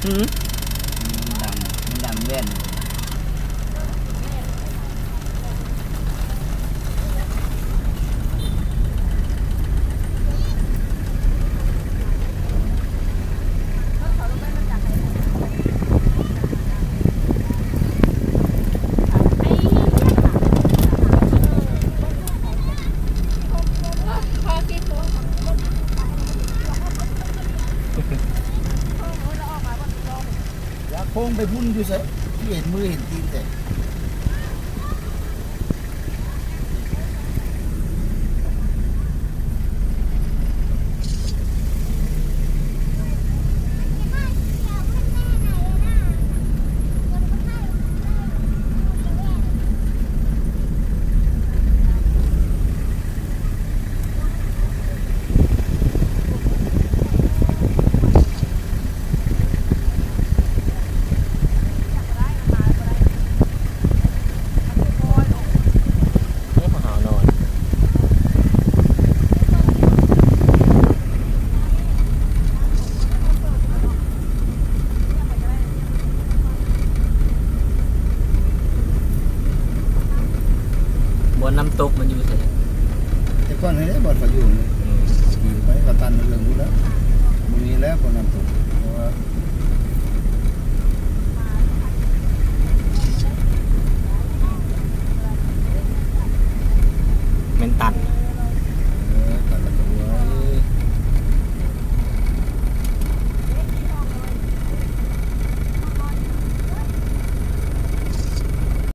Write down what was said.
ອືມ ມັນດັງ ມັນດັງແວ່ນ. ຢາກໂຄ້ງໄປພຸ້ນຢູ່ໃສ ຄືເຫັນມືເຫັນຕີນແທ້. ບ່ອນນ້ຳຕົກມັນຢູ່ໃສ? ແຕ່ກ່ອນຫັ້ນແຫຼະ ບ່ອນເຂົາຢູ່ນີ້ ອືມ ປີນໄປກໍຕັນເລື່ອງພຸ້ນແລ້ວ ບໍ່ມີແລ້ວບ່ອນນ້ຳຕົກ ເພາະວ່າ